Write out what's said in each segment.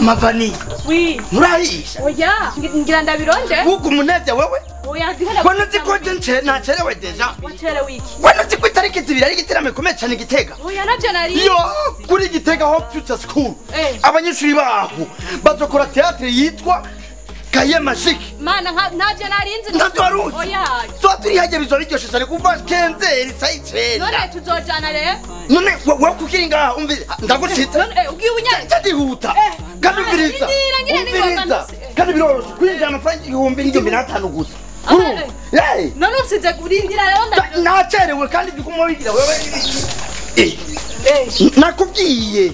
Mama Vani. Oui. Murahisha. Oya, ngira ndabironde. Bugu munevya wewe. Oya, ndihera. Wano uzi ko nce nacerewe déjà. Wacerewe iki? Wano uzi ko itariki 2 ari igitaramo gikomeye cane Gitega. Oya, navyo nari. Yo, kuri Gitega Hope Future School. Abanyeshuri baho bazokora théâtre yitwa Kaye Magique. Mana ntavyo narinzi. Ntavyo waruzi. Oya. Tuba turi hajya bizoryoshe cyane kuva kenzeri sayice. None tuzojana rero. None wewe kukiri ngaha umvira ndagucitse. None ugiye ubunyane. Ndihuta. Kandi umviriza. Umviriza. Kandi biroroshe kwinjira amafaranga 1500 gusa. Hey. None usize kurindira rero nacerewe kandi biguma bigira wewe. Nakubwiye.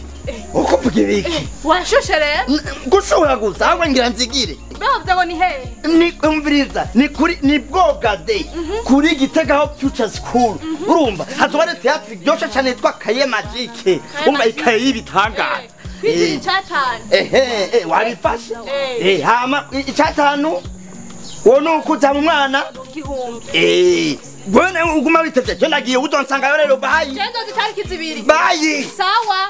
Uko mvuga ibiki? Washushe rero? Gushobora gusa ahubwo ngira nzigire. Bavuze ngo ni hehe? Ni umviriza, ni kuri ni Bwoga Day. Kuri Gitega Hope Future School. Urumva hazoba ari théâtre iryoshe cyane yitwa Kaye Magique. Umva ikaye y'ibitangaza. Kwinjira icatanu. Ehe, wabifashe? Hama icatanu wowe nukuza mu mwana 1000. Wewe uguma witevye je nagiye uzonsangayo rero bye. Je nzoza itariki 2. Bye. Sawa.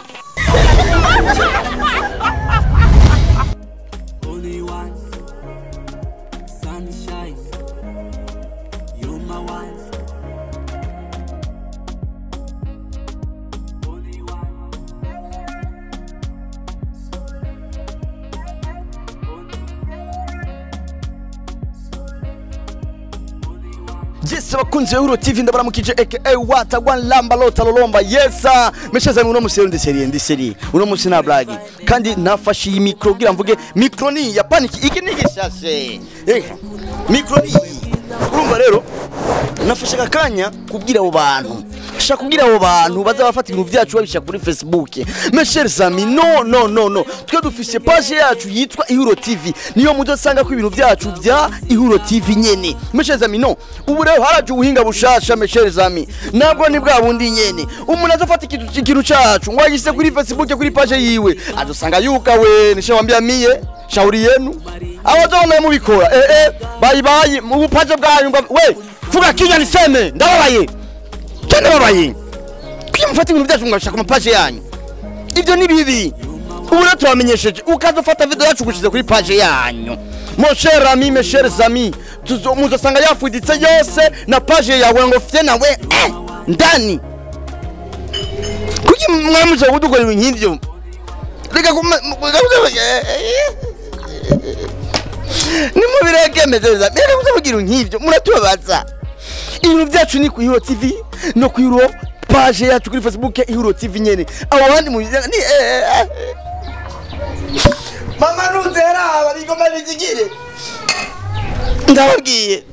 Only once, sunshine, you're my wife. Only one. Yes, abakunzi ba Euro TV ndabaramukije aka Wata One Lamba Lota Lolomba. Yes, meshaza uno musi ndi série uno musi na blague kandi nafashe iyi micro kugira mvuge micro ni ya paniki iki ni gishashe micro ni urumva rero nafashe akanya kubwira abo bantu shaka kubwira abo bantu baza bafata ibintu byacu babisha kuri Facebook. Mes chers amis, no no no no, twe dufise page yacu yitwa Ihuro TV niyo muzosanga ko ibintu byacu bya Ihuro TV nyene. Mes chers amis, no, ubu rero haraje ubuhinga bushasha. Mes chers amis, nabwo ni bwa bundi nyene umuntu azofata ikintu cacu ngo agise kuri Facebook kuri page yiwe azosanga yuka we nishawambia mie shauri yenu abazobona mubikora bye bye mu page bwanyu ngo we fuga kinya niseme ndababaye cyane babaye kwimufata ibintu byacu ngashaka ku page yanyu ibyo ni bibi. Ubu rero turamenyesheje ukazofata video yacu gushize kuri page yanyu. Mon cher ami, mes chers amis, muzosanga yafuditse yose na page yawe ngo fye nawe ndani kuki mwamuje kudukora ibintu nk'ivyo reka nimubireke mezeza reka kugira nk'ivyo muratubabaza. Ibintu byacu ni ku Ihuro TV no ku Ihuro page yacu kuri Facebook Ihuro TV nyene abo bandi mu ni mama nuzera abigoma bizigire ndababwiye.